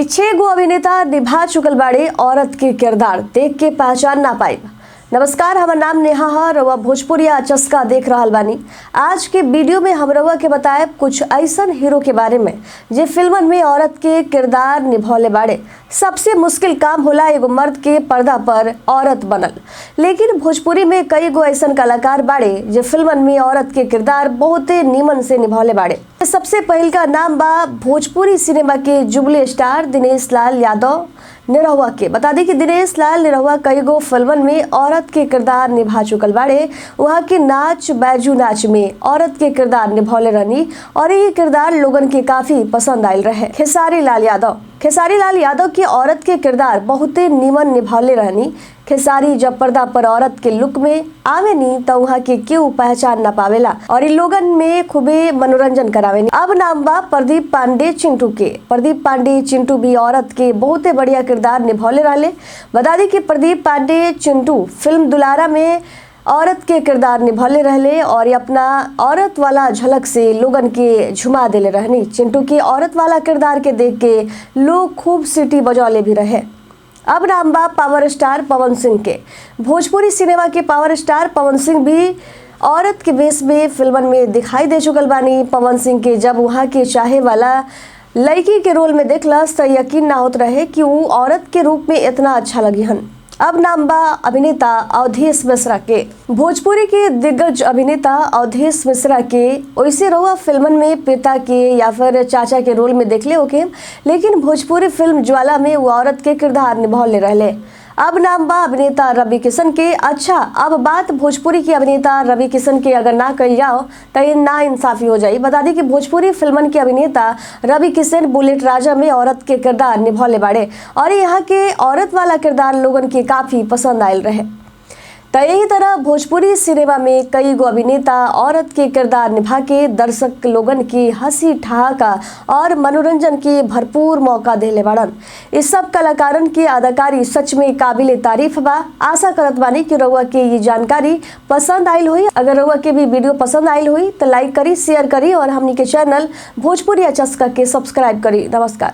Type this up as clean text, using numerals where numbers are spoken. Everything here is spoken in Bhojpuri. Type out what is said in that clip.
6 गो अभिनेता निभा चुकल बाड़े औरत के किरदार, देख के पहचान ना पाई। नमस्कार, हमार नाम नेहा है, रउआ भोजपुरिया चस्का देख रहल बानी। आज के वीडियो में हम रउआ के बताएब कुछ ऐसन हीरो के बारे में जे फिल्मन में औरत के किरदार निभौले बाड़े। सबसे मुश्किल काम होला एगो मर्द के पर्दा पर औरत बनल, लेकिन भोजपुरी में कई गो ऐसन कलाकार बाड़े जे फिल्मन में औरत के किरदार बहुते नीमन से निभौले बाड़े। सबसे पहिल का नाम बा भोजपुरी सिनेमा के जुबली स्टार दिनेश लाल यादव निरहुआ के। बता दी कि दिनेश लाल निरहुआ कई गो फिल्मन में औरत के किरदार निभा चुकल बाड़े। वहाँ के नाच बैजू नाच में औरत के किरदार निभौले रहनी और ये किरदार लोगन के काफी पसंद आयल रहे। खेसारी लाल यादव, खेसारी लाल यादव की औरत के किरदार बहुते नीमन निभौले रहनी। खेसारी जब पर्दा पर औरत के लुक में आवेनी तो वहाँ के क्यों पहचान न पावेला और इन लोगन में खूबे मनोरंजन करावेनी। अब नाम बा प्रदीप पांडे चिंटू के। प्रदीप पांडे चिंटू भी औरत के बहुते बढ़िया किरदार निभौले रहले। बता दी कि प्रदीप पांडे चिंटू फिल्म दुलारा में औरत के किरदार निभौले रहले और ये अपना औरत वाला झलक से लोगन के झुमा देले रहनी। चिंटू के औरत वाला किरदार के देख के लोग खूब सीटी बजौले भी रहे। अब नाम बा पावर स्टार पवन सिंह के। भोजपुरी सिनेमा के पावर स्टार पवन सिंह भी औरत के वेश में फिल्मन में दिखाई दे चुकल बानी। पवन सिंह के जब वहाँ के चाहे वाला लड़की के रोल में देखलस तो यकीन ना होत रहे कि वो औरत के रूप में इतना अच्छा लगी हन। अब नाम बा अभिनेता अवधेश मिश्रा के। भोजपुरी के दिग्गज अभिनेता अवधेश मिश्रा के वैसे रहुआ फिल्मन में पिता के या फिर चाचा के रोल में देखले होके, लेकिन भोजपुरी फिल्म ज्वाला में वो औरत के किरदार निभौले रहले। अब नाम बा अभिनेता रवि किशन के। अच्छा, अब बात भोजपुरी के अभिनेता रवि किशन के अगर ना कही जाओ तो ये ना इंसाफी हो जाई। बता दी कि भोजपुरी फिल्मन के अभिनेता रवि किशन बुलेट राजा में औरत के किरदार निभौले बाड़े और यहाँ के औरत वाला किरदार लोगन के काफ़ी पसंद आयल रहे। तो यही तरह भोजपुरी सिनेमा में कई गो अभिनेता औरत के किरदार निभा के दर्शक लोगन की हंसी ठहाका और मनोरंजन के भरपूर मौका देले बाड़न। इस सब कलाकारन की अदाकारी सच में काबिले तारीफ बा। आशा करत बानी कि रउआ के ये जानकारी पसंद आयल हुई। अगर रउआ के भी वीडियो पसंद आयल हुई तो लाइक करी, शेयर करी और हमनी के चैनल भोजपुरी चस्का के सब्सक्राइब करी। नमस्कार।